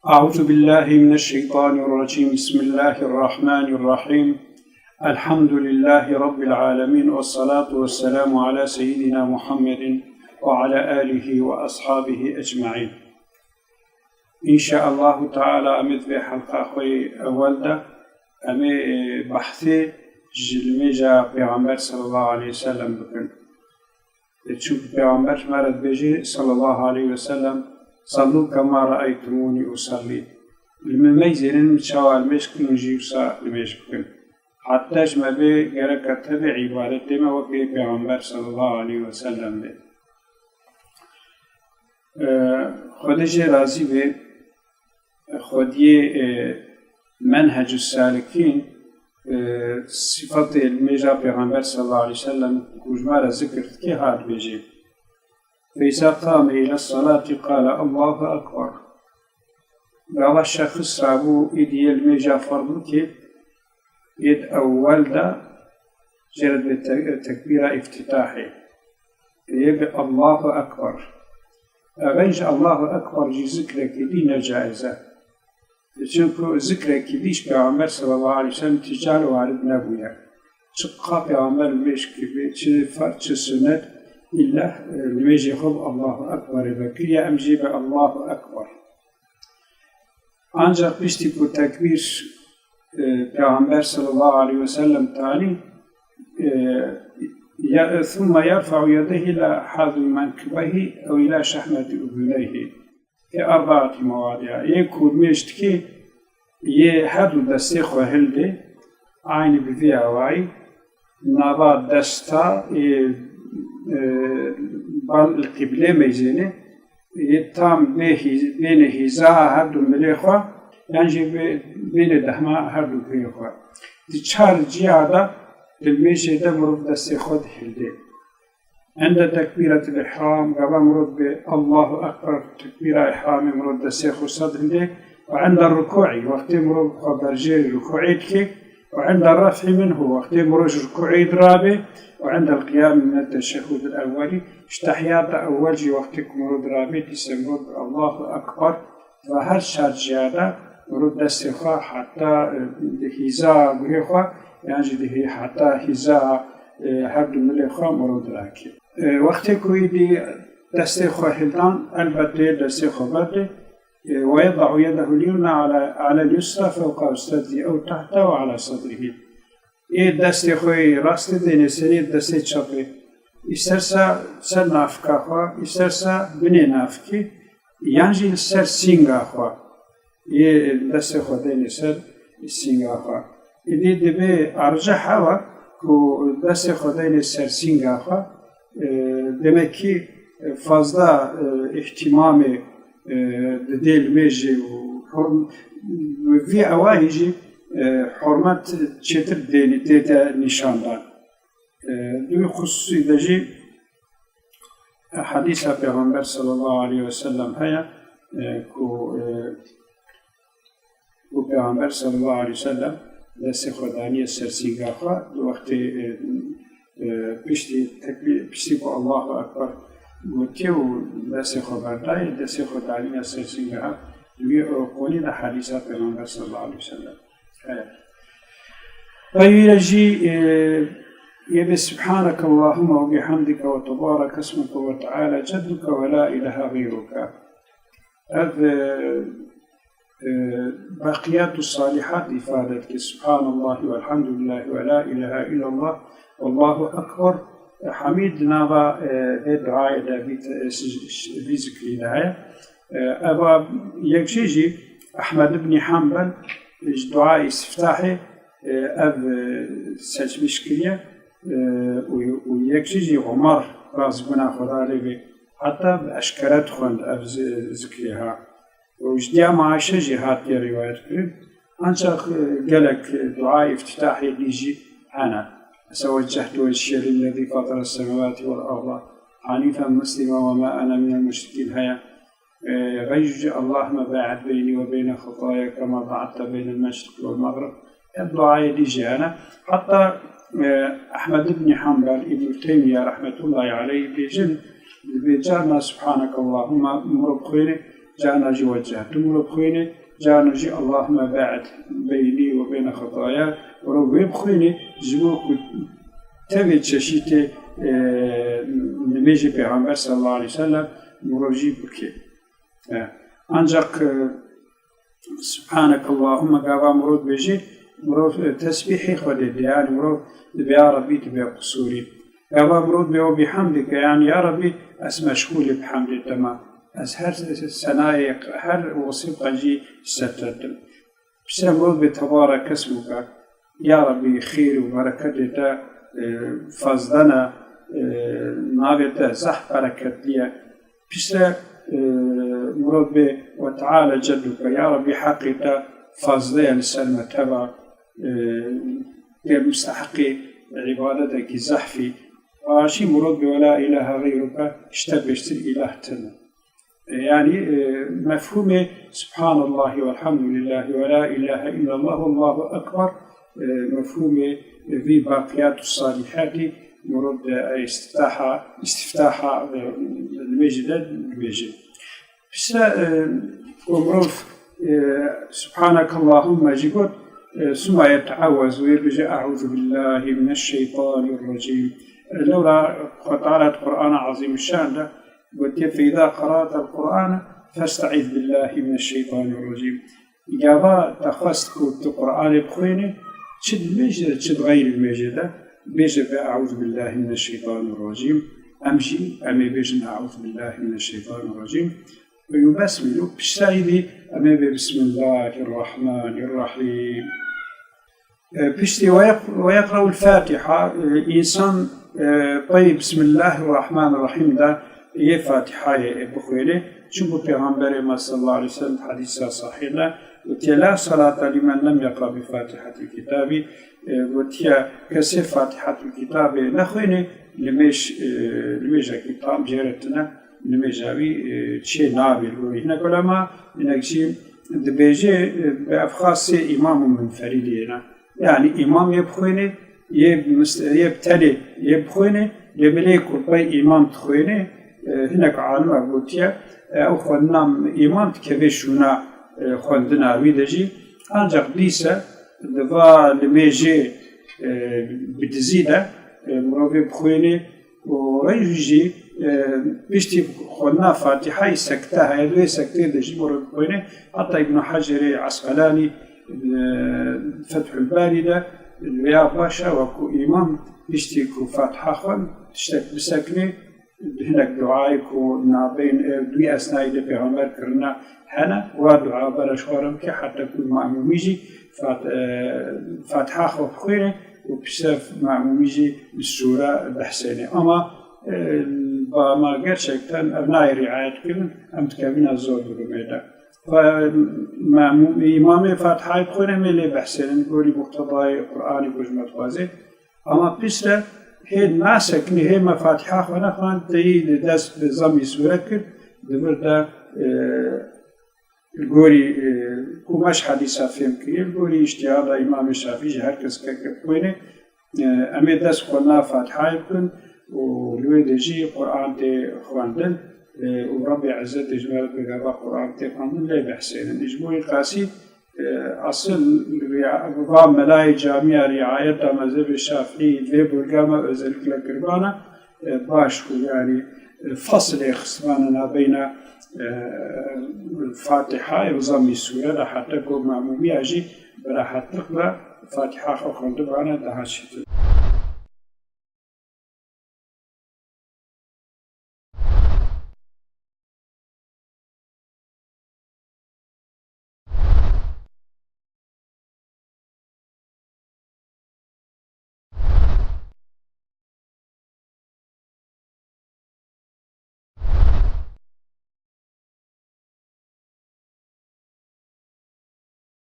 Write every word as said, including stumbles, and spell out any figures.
أعوذ بالله من الشيطان الرجيم. بسم الله الرحمن الرحيم. الحمد لله رب العالمين، والصلاة والسلام على سيدنا محمد وعلى آله وأصحابه أجمعين. إن شاء الله تعالى، em ê di vê helqa xwe yê ewel de, em ê, e, behsê ji limêja Pêxember sallallahu aleyhi ve sellem bikin. Çunku Pêxember ji me re dibêje, sallallahu aleyhi ve sellem, "Sallu kema reeytumûnî usallî." Li min meyzênin, min çawa limêj kirin, jî wisa limêj bikin. Heta ji me bê gereka tevê îbadetê me wekî Pêxember sallallahu aleyhi ve sellem bê. Xwedê jê razî bê. Xwediyê, e, Menhecus Salikîn, e, sifetê limêja Pêxember sallallahu aleyhi ve sellem ku ji me re zikir dike, hat dibêje, "Feyza qame île salati qale Allahu Ekber." Gava şexs rabû êdî yê limêja ferz bike, êd ewwel de jê re dibe te-, tekbîra îftîtahê. Yê bi Allahu Ekber. Ev jî Allahu Ekber jî zikrekî dî ne caiz e. Çunku zikrekî dî ji Pêxember sallallahu aleyhi ve sellem ti car warid nebûye. Çi qa Pêxember limêj kiribe, çi ferz, çi sunnet, îlla, e, limêjê xwe bi Allahu Ekberê vekiriye, em jî bi Allahu Ekber. Ancak piştî ku tekbîr, e, Pêxember sallallahu aleyhi ve sellem tanî, e, ya, thumme yerfe'u yedeyhi ila hazwi menkibeyhi ew ila şehmeti uduneyhi. Fi erba'ati mewadi'a. Yê ku limêj dikê, yê her du destê xwe hildê, aynî bi vî awayî, nava desta, ê, e, bal li qîblê meyzêne, yê tam bê hîz-, bêne hîza her du milê xwe, yan jî bê-, bêne dehma her du guhê xwe. Di çar ciya de di limêjê de mirov destê xwe dihildê. Ende tekbîretil îhram, gava mirov bi Allahu Ekber, tekbîra îhramê mirov destê xwe ser dihildê, û ende rukûî, wextê mirov xwe berjêrî rukûî dike, û ende ref'î minhu, wextê mirov ji rukûî dirabe, û endel qiyamî mine teşehhudil ewwelî, ji tehiyata ewwel jî wextê ku mirov dirabe, dîse mirov bi Allahu Ekber, va her çar ciya de mirov destê xwe heta, e, di hîza guhê xwe, yan jî di hî-, heta hîza, e, her du milê xwe mirov dirake. E, wextê ku êdî destê xwe hildan, elbet dê destê xwe berde, e, "Ve yeda'u yedehu l-yumna ala, ala l-yusra fewqa usretihi ew tahta ve ala sadrihi." Ê destê xwe yê rastê dêne serê destê çepê. Îstersa ser nafika xwe, îstersa binê nafikê, yan jî li ser sînga xwe. Yê destê xwe dêne ser sînga xwe. Êdî divê arceh hewa ku destê xwe dêne ser sînga xwe, e, demek ki fazla, e, îhtîmamê, e, didê limêjê û hurm-, vî awayî jî, e, hurmet çêtir dênî tê de nîşan dan. E, di wî xusûsî de jî, e, hedîsa Pêxember sallallahu aleyhi ve sellem heye, e, ku, e, û Pêxember sallallahu aleyhi ve sellem destê xwe daniye ser sînga xwe, di wextê, e, e, piştî tekbîr, piştî ku Allahu Ekber gotiye û destê xwe berdayê, destê xwe daniye ser sînga xwe, di wî, e, konî de hedîsa Pêxember sallallahu aleyhi ve sellem heye. Peyvî re jî, e, yê bê Subhaneke Allahümme ve bihamdike ve tebarek esmuke ve teala cedduke ve la ilahe gayruke. Ev, e, e, Baqiyatu Salihat îfade dike. Subhanallah velhamdülillah ve la ilahe illallah vallahu ekber. E, hemî di nava, e, vê duayê de, vî te-, e, si-, si-, vî zikrî de heye. E, eva yek jê jî Ehmed ibnî Hanbel, e, ji duayê îstiftahê, e, ev, e, seçmiş kiriye. E, û, û yek jê jî Omar razîbûna Xwedê lê bê, heta bi eşkere dixwend ev zi-, zikrê ha. Û ji diya Maîşe jî hatiye rîwayet kirin. Ancax, e, gelek, e, duayê îftîtahê dî jî hene. Ese weccehtu wecihîye lillezî fatara semawatî wel arda henîfen muslimen we ma ene minel muşrikîn heye. E, Gayr Allahümme ba'id beyni ve beyne xataya kema ba'adte beynel meşriqi vel mağrib. Ev duayê dî jî hene. Heta, e, Ehmed ibnî Hanbel, Îbnül Teymiye rahmetullahi aleyh bêjin, dibê carna Subhaneke Allahümme mirov xwêne, Carna jî wecehtu mirov bixwîne, carna jî Allahümme be'd beynî ve beyne xetaya, mirov wê bixwîne, ji bo ku tevê çeşîtê, e, nimêjê Pêxember sallallahu aleyhi ve sellem mirov jî bike. E, ancak, e, Subhanekallahümme gava mirov dibêje, mirov, e, tesbîhê Xwedê dê, yani mirov dibê ya Rabbî tu bêqusûr î. Gava mirov dibê ve bihamdike, yani ya Rabbî ez meşgûlê bi hemdê te me. Ez her senayê, her wesîf qencî ji ser te didim. Piştre mirov dibê tebarek esmuke, ya Rabbî xêr û bereketê te, e, fazdene, e, navê te zehf bereketli ye. Piştre, e, mirov dibê ve teala cedduke, ya Rabbî heqê te fazle ye li ser me teva, e, tê misteheqê îbadetekî zehf î. Paşî mirov dibê ve la îlahe xeyruke, ji te pêştir îlah tune. E, yani, e, mefhûmê Subhanallahi velhamdülillahi ve la ilahe illallah wallahu ekber, e, mefhûmê vî baqiyatu salîhatî mirov dibê, e, îstiftaha, îstiftaha, e, nimêjê de dibêje. Piştre, e, ku mirov, e, Subhanekallahümme jî got, e, suma yeteawez, wê bêje, Eûzu billahi mineşşeytanirrecîm. E, lewra Xwedê Teala di Qur'ana Azîmuşşan de gotiye, "Fe îza qera'tel Qur'ane festeiz billahi mineşşeytanirrecîm." Gava te xwest ku tu Qur'anê bixwînî, çi di nimêjê de, çi di xeyrî nimêjê de, bêje ve Eûzu billahi mineşşeytanirrecîm. Em jî, em ê bêjin Eûzu billahi mineşşeytanirrecîm. Û bes min û piştayî dî em ê bê Bismillahirrahmanirrahîm. E, piştî ve yeq-, ve yeqre'ul Fatiha, e, însan, e, pey Bismillahirrahmanirrahîm de yê Fatihayê, e, bixwêne. Çimku Pêxemberê me sallallahu aleyhi ve sellem hedîsa sahîh de gotiye, "La salate limen lem yeqra bi Fatihatil Kitabî." E, gotiye, kesê Fatihatul Kitabê nexwêne, nimêj, e, nimêjekî tam jê re tune, nimêja wî, e, çê nabe li gorî hinek ulema, hinek jî dibêje, e, bi ev xasê îmam û munferîdê ne. Yani îmam yê bixwêne, yê mis-, yê bi tenê yê bixwêne, lê milê ku pey îmam dixwêne, e, hinek alima gotiye, e, ew xwendina îmam dikeve şûna, e, xwendina wî de jî. Ancak dîse di va nimêjê, e, bi dizî de, e, mirovê bixwêne û rey jî, e, piştî xwendina Fatihayê sekte heye, di wê sekteyê de jî mirov bixwêne. Heta Îbn Hecerê Esqelanî, e, Fethul Barî de, li vêya baş e, wekû îmam piştî ku Fatiha xwend, tiştek bisekine, hinek duayê ku nabên, e, di wî esnayî de Pêxember kirine hene, wa dua bere ji xwe re bike, heta ku mamûmî jî Fat-, e, Fatiha xwe bixwîne û piştre mamûmî jî bi sûre bihsêne. Ama, e, ba me gerçekten ev nayê riayet kirin, em dikevîne zor durumê de. Ve mamûm, îmamê Fatihayê bixwîne, em ê lê behsênin, gorî muqtedayê Qur'anê ku ji me dixwaze. Ama piştre hê nasekine, hê me Fatiha xwe nexwend, teyî li dest bi zemî sûre kir, di vir de, e, li gorî, e, ku me ji hedîsa fêm kiriye, li gorî îctihada Îmamê Şafî jî her kes keke bixwîne, e, em ê dest xwe na Fatihayê bikin û li wê de jî Qur'an tê xwendin, e, û Rebbê Ezzetê ji me re bi gava Qur'an tê xwendin lê behsênin. Ji bo wî qasî, e, esil, ya, va melayê camiya riayeta mezhebê Şafî vê burga me özellikle kiribana, e, baş bû, yani, e, faslê xistibana nabeyna, e, Fatihayê û zamî sûre de heta ku mamûmiya jî bi rehetlik ve Fatiha xwe xwendibana daha çêtir.